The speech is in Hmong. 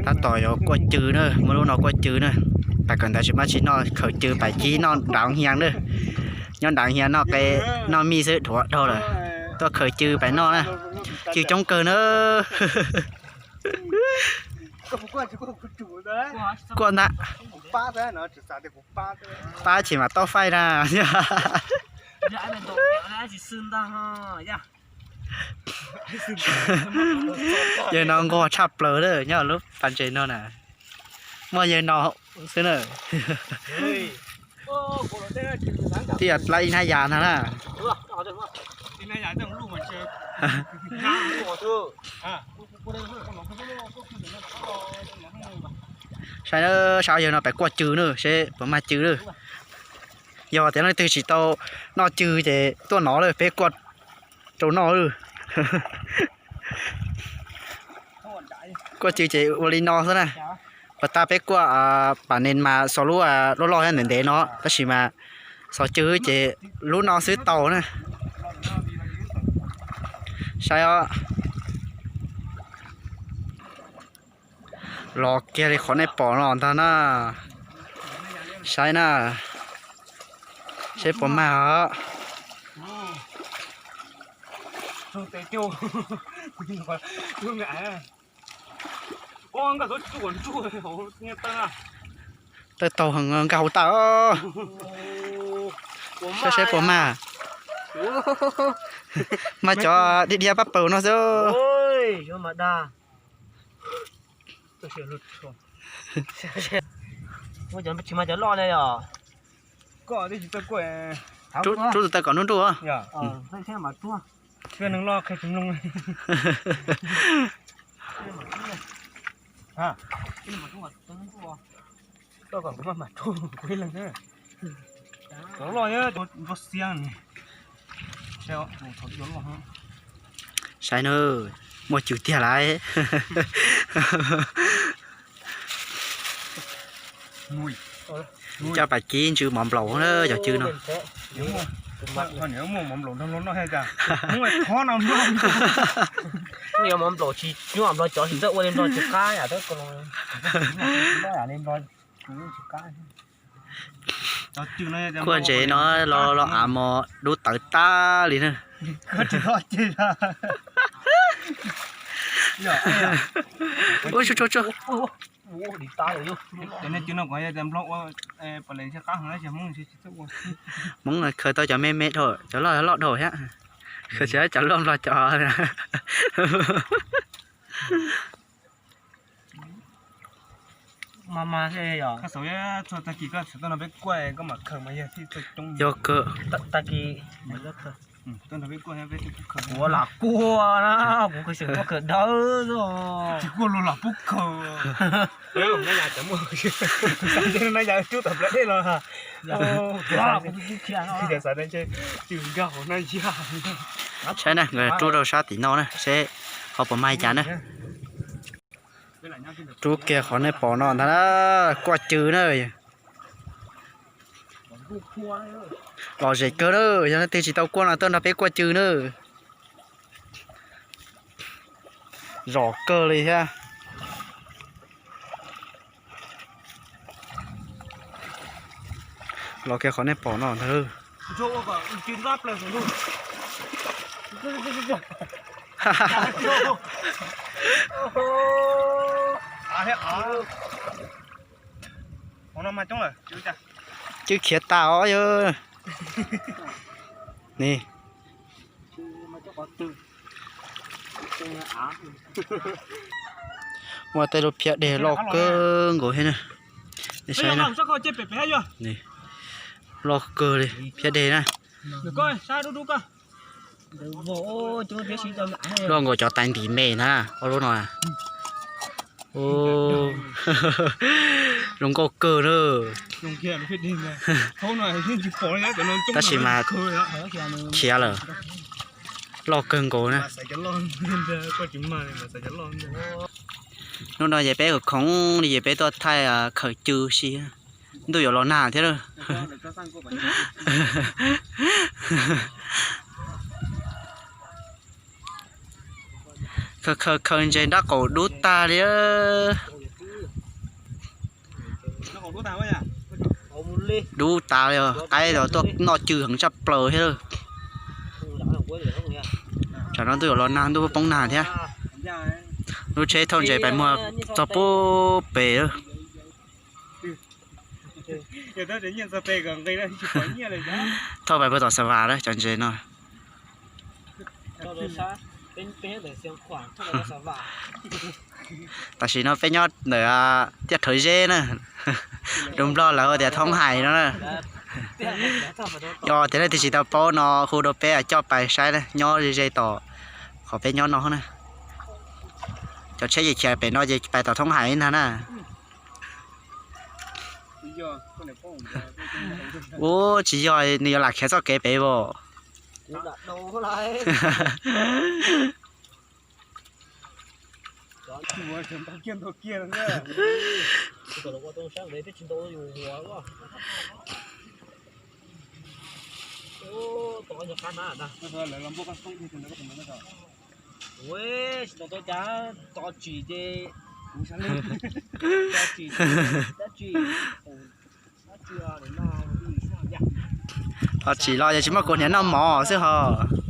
Tab tom yuav kuaj cw na, muaj lub no kuaj cw na. Tam kawm ntawd tsis maj tsis noj, khaws cw pais cib noj nrad hia na. Nyob nrad hia noj qe, noj mij xwb dhuav dhau lawm. Tuaj khaws cw pais noj na. Cw coob kawg na. Kuaj ntag. Pab ces mam tau faij na. Yawg no nquag tshaj plaws lawm nyob lub pas ntses no na. Muaj yawg no xwb na. Twb yog dlaib ib hnab yas ntag na. Saib na, saib yawg no pais kuaj cw na, seb puas mag cw na. Yog tias leej twg tsis tau noj cw ces tuaj nov lawm peb kuaj rau noj. Kuaj cw ces ua li no xwb na. Puas tas peb kuaj pam nees mas xaus lub loj loj thiab ntev ntev no, tab sis mas xaus cw ces lub no xwb tau na. Saib os. Los kiag li qhov nej pom no ntag na. Saib na, seb puas mag os. Tawg taug heev, nkag hauv tawm. Saib seb puas mag. Mag cov dhia dhia pab paug no xwb. Rub tus taw kom nruj nruj. Saib na, muaj cw tiag lauj. Coj pais kib ntsw mov nplaum na cov cw no. Mov nplaum tsis nyuaj, nplog cov tsis txawj ua li nplog tsis qab. Kuaj ntses no los los av mos dub tawv tag li na. Ua tsuag tsuag. Hmoob khaws tau cov me me dhau, cov loj loj dhau thiab. Khaws tsis tau cov loj nplog cov. Yog kawg. Kuv lam kuaj na, kuv khaws xyem kuaj khaws dawb. Tsis kuaj los lam pub khaws. Saib na, nkawd rub rau sab tim no na seb ho puas mag li cas na. Rub kiag qhov nej pom no ntag na, kuaj cw na. Lom zem kawg na, yog leej twg tsis tau kuaj no tuaj nrog peb kuaj cw na. Zom kawg li thiab. Los kiag qhov nej pom no ntag. Cw khiav tas os yog. Ni. Muaj tej lub phiab deg loj kawg nkaus thiab na. Loj kawg li phiab deg na. Loj nkaus cov tais ntim me na, ob lub no. Zoo nkauj kawg na. Tab sis mas khiav lawm. Loj kawg nkaus na. Hnub no ces peb khoom khoom li ces peb tuaj thaij khaws cw si. Ntuj yuav los nag thiab lawm. Khaws khaws khaws ntses nrab qaum dub tag li. Dub tas li, qaib los tuaj noj cw heev tshaj plaws thiab. Tsam no ntuj yuav los nag, ntuj poob nag thiab. Lub tsheb thauj ntses pais muag txog pub pem. Thauj pais puag tom Xav Vas lawm cov ntses no. Tam sim no peb nyob ntawm tiaj rhawv zeb na. Lus Nplog lawv hu tias thoob hais no na. Yog tias leej twg tsis tau paub no hu rau peb coj pais saib na, nyob ze ze tom qhov peb nyob no na. Cov tsheb ces khiav pem no ces pais tom thoob hais ntag na. Ua tsis yog nws yuav lam khiav txoj kev pem as. Tsis tau tsis los yog tsis muaj kuv hniav noj mov xwb hos.